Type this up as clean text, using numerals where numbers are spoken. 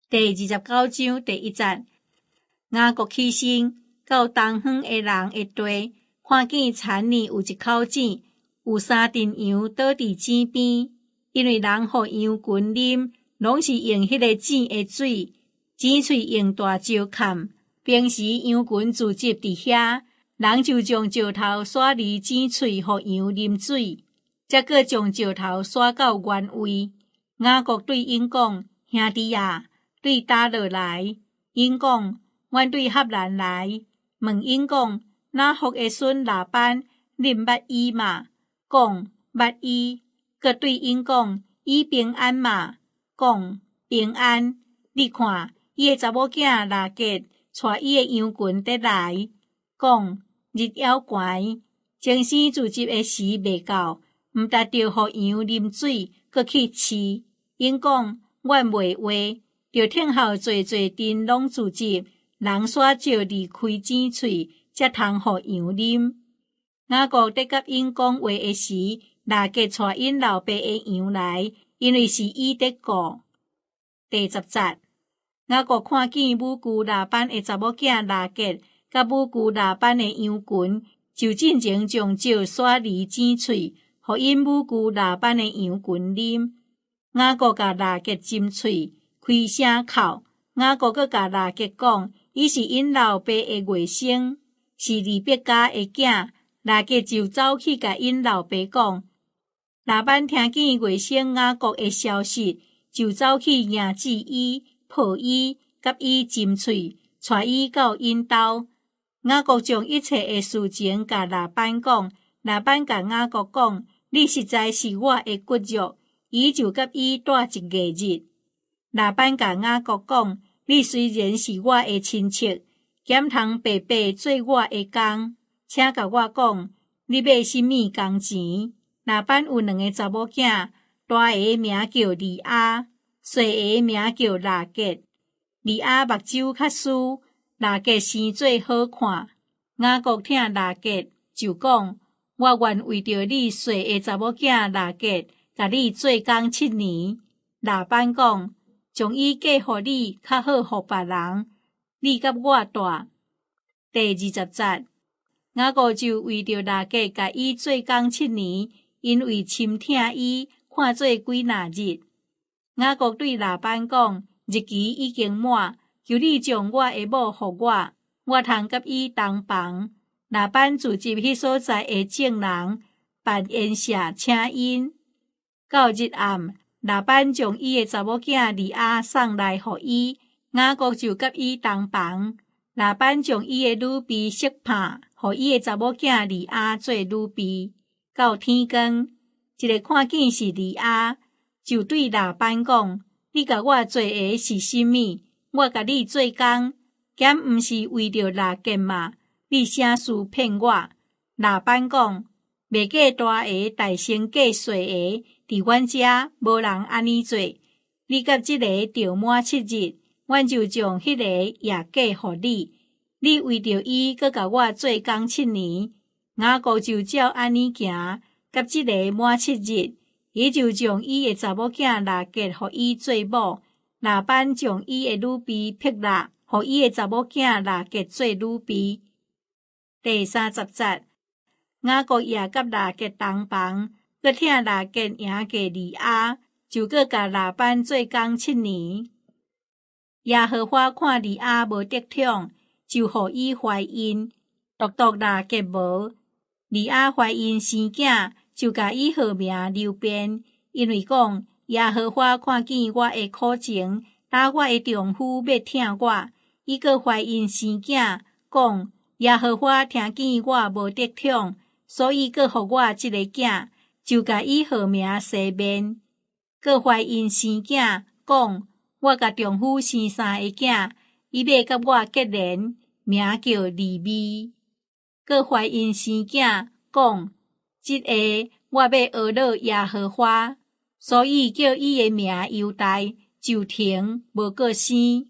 第二十九章第一節，雅各起身到東方的人的地，看見田裡有一口井，有三陣羊倒佇井邊，因為人予羊群啉，攏是用彼个井的水，井喙用大石崁。平時羊群聚集佇遐，人就將石頭徙離井喙，予羊啉水，才閣將石頭徙到原位。雅各對𪜶講：兄弟啊，對佗落來？𪜶講：阮對哈蘭來。問𪜶講：拿霍的孫拉班，恁捌伊嗎？講：捌伊。閣對𪜶講：伊平安嗎？講：平安。你看，伊的查某囝拉結帶伊的羊群佇來。講：日猶懸，眾生聚集的時未到，毋值著予羊啉水，閣去飼。𪜶講：阮袂話。著聽候濟濟陣攏聚集，人徙石離開井喙，才通予羊啉。雅各佇佮𪜶講話的時，拉結帶𪜶老爸的羊來，因為是伊佇顧。第十節，雅各看見母舅拉班的查某囝拉結，佮母舅拉班的羊群，就進前將石徙離井喙，予𪜶母舅拉班的羊群啉。雅各共拉結斟喙，開聲哭。雅各閣共拉結講，伊是𪜶老爸的外甥，是利百加的囝。拉結就走去共𪜶老爸講。拉班聽見外甥雅各的消息，就走去迎接伊，抱伊，佮伊斟喙，帶伊到𪜶兜。雅各將一切的事情共拉班講，拉班共雅各講：你實在是我的骨肉。伊就佮伊蹛一月日。拉班共雅各講：你雖然是我的親戚，敢通白白做我的工？請共我講，你欲啥物工錢？拉班有兩个查某囝，大个名叫利亞，細个名叫拉結。利亞目睭較挲，拉結生做好看。雅各疼拉結，就講：我願為著你細个查某囝拉結，共你做工七年。拉班講：將伊嫁予你，較好予別人。你佮我蹛。第二十節，雅各就為著拉結共伊做工七年，因為深疼伊，看做幾若日。雅各對拉班講：日期已經滿，求你將我的某予我，我通佮伊同房。拉班聚集彼所在的眾人，辦筵席請𪜶。到日暗，拉班將伊的查某囝利亞送來予伊，雅各就佮伊同房。拉班將伊的女婢悉帕予伊的查某囝利亞做女婢。到天光，一个看見是利亞，就對拉班講：你共我做的是啥物？我共你做工，敢毋是為著拉結嗎？你啥事騙我？拉班講：袂過大个代先過細个，佇阮遮無人按呢做。你佮這个著滿七日，阮就將彼个也嫁予你。你為著伊閣共我做工七年。雅各就照按呢行，佮這个滿七日，伊就將伊的查某囝拉結予伊做某。拉班將伊的女婢辟喇，予伊的查某囝拉結做女婢。第三十節，雅各也佮拉結同房，閣疼拉結贏過利亞，就閣共拉班做工七年。耶和華看利亞無得寵，就予伊懷孕，獨獨拉結無。利亞懷孕生囝，就共伊號名流便，因為講耶和華看見我的苦情，打我的丈夫欲疼我，伊閣懷孕生囝，講耶和華聽見我無得寵，所以閣予我這个囝，就共伊號名西面。閣懷孕生囝，講我共丈夫生三个囝，伊欲佮我結連，名叫利未。閣懷孕生囝，講這下我欲呵咾耶和華，所以叫伊的名猶大，就停無閣生。